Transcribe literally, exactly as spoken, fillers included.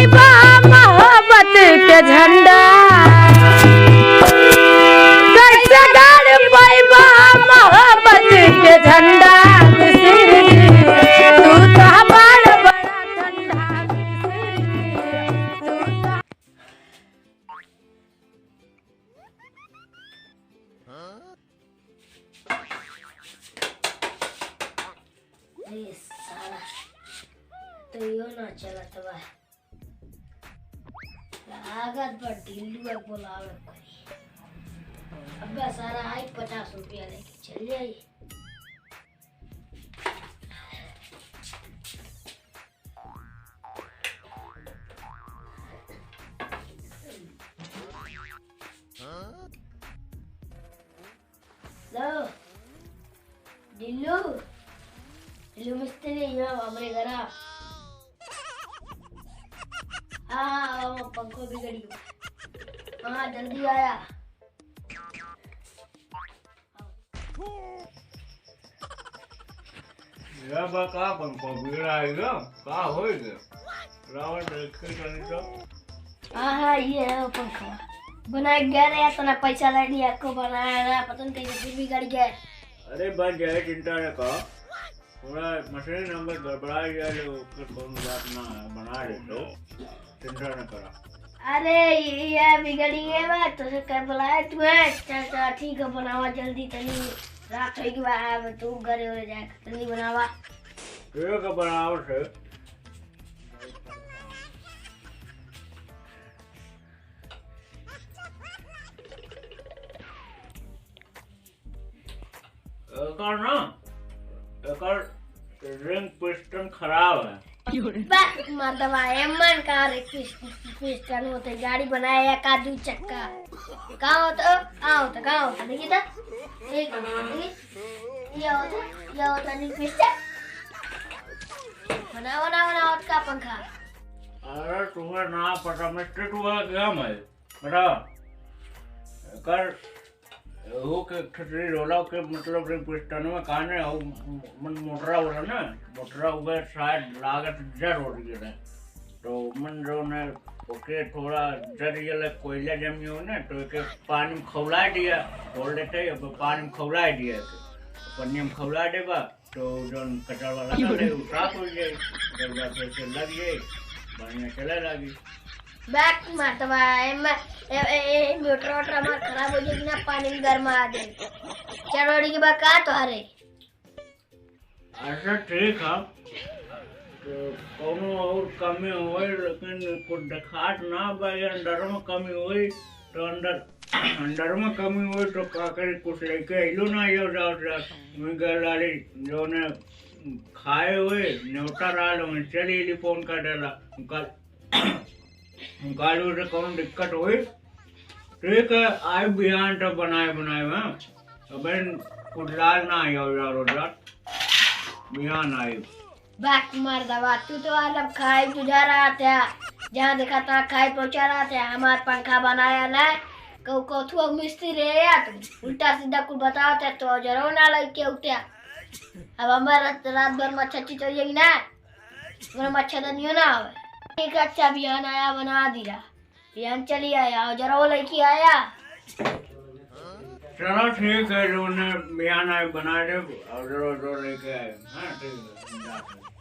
बा मोहब्बत के झंडा, कैसे गाड़ पाइबा मोहब्बत के झंडा? तू तो हमार बड़ा ठंडा, तू तो ए साला, तो यो ना चलत बा। लागत बा ढिल्लू अब बोलावे पड़ी। अब्बा सारा आई पचास रुपया लेके चल जाई। लो, ढिल्लू, ढिल्लू मिस्त्री, यहाँ हमरे घर आ। हाँ, हाँ, वो पंखो बिगड़ गया। हाँ, जल्दी आया। या बा का पंखो बिगड़ा है गा? का होई गा? रावण देखे जानी तो। हाँ, हाँ, ये है वो पंखा। बना गया रे, इतना पैसा लग गया, को बनाया ना, पता नहीं कैसे फिर बिगड़ गया। अरे बन जाए, चिंता न कर। थोड़ा मशीन नंबर गड़बड़ा गया, ले ओकर कौन बात ना है, बना ले तो। चिंता न करा। अरे, ये, ये बिगड़ी है बा, तो से कर बुलाए तू है। चल, चल, ठीक है, बनावा जल्दी, तनी रात हो गई बा, अब तू घरे हो जाए, जल्दी बनावा। ठीक है, बनाओ से। एकर ना, एकर रिंग पिस्टन खराब है। बा, मर्दवा, एमन का रे पिस-, पिस्टन होते, गाड़ी बनाए या का दू चक्का? का होता? का होता? का होता? देखी तो, एक, देखी, ये होता, ये होता रिंग पिस्टन। बनावा, बनावा, बनावा, का पंखा? अरे, तुम्हें ना पता, मैं टिटुआ गया मैं, बता। कर ओके खतरी रोला के मतलब रे पिस्टन में काने हो मन मोटरा होला ना, मोटरा हुआ शायद लागत जर हो रही है। तो मन जो ने ओके थोड़ा जर ये ले कोयला जमी हो ना, तो एके पानी में खौला दिया, खोल देते ही, अब पानी में खौला दिया एके। पानी में खौला देबा, तो जौन कचरा वाला डाले, उ साफ हो जाए, ओकर बाद फिर से लग जाए, बढ़िया चले लागी। बैक मारतवा, एमे, ए, ए, ए, मोटर वोटर हमार खराब हो जाए कि ना, पानी में गरमा दे। चरवाड़ी के बा का तोहरे? अच्छा, ठीक है। तो कौनो और कमी होए, लेकिन कुछ देखात ना बा, ये अंदर में कमी होई, तो अंदर, अंदर में कमी होई, तो का करी, कुछ लेके अइलो ना, यो जाओ, जाओ। मैं गल डाली, जो ने खाए हुए, न्योता डालो, चली ली फोन कर डाला। कल कालू से कौन दिक्कत होई? ठीक है, आए बिहान तक बनाए, बनाए, हाँ। अबे कुछ लाल ना आयो यार, उधर बिहान आए। बैक मार दवा, तू तो आज अब खाए तुझा रहा था, जहाँ देखा तहाँ खाए पहुँचा रहा था। हमार पंखा बनाया ना, को कोथुआ मिस्त्री है यार, तुम उल्टा सीधा कुछ बताओ थे तो जरो ना लग के उठा। अब हमार रात, रात भर मच्छर चिचोइएगी ना। हमरा मच्छरदानियो ना आवे। ठीक है, अच्छा, बिहान आया बना दिया। बिहान चली आया, और जरा वो लड़की आया। चलो ठीक है, जो ने बिहान आए बना दे, और जरा जो लेके आए। हाँ, ठीक है, हम जाते हैं।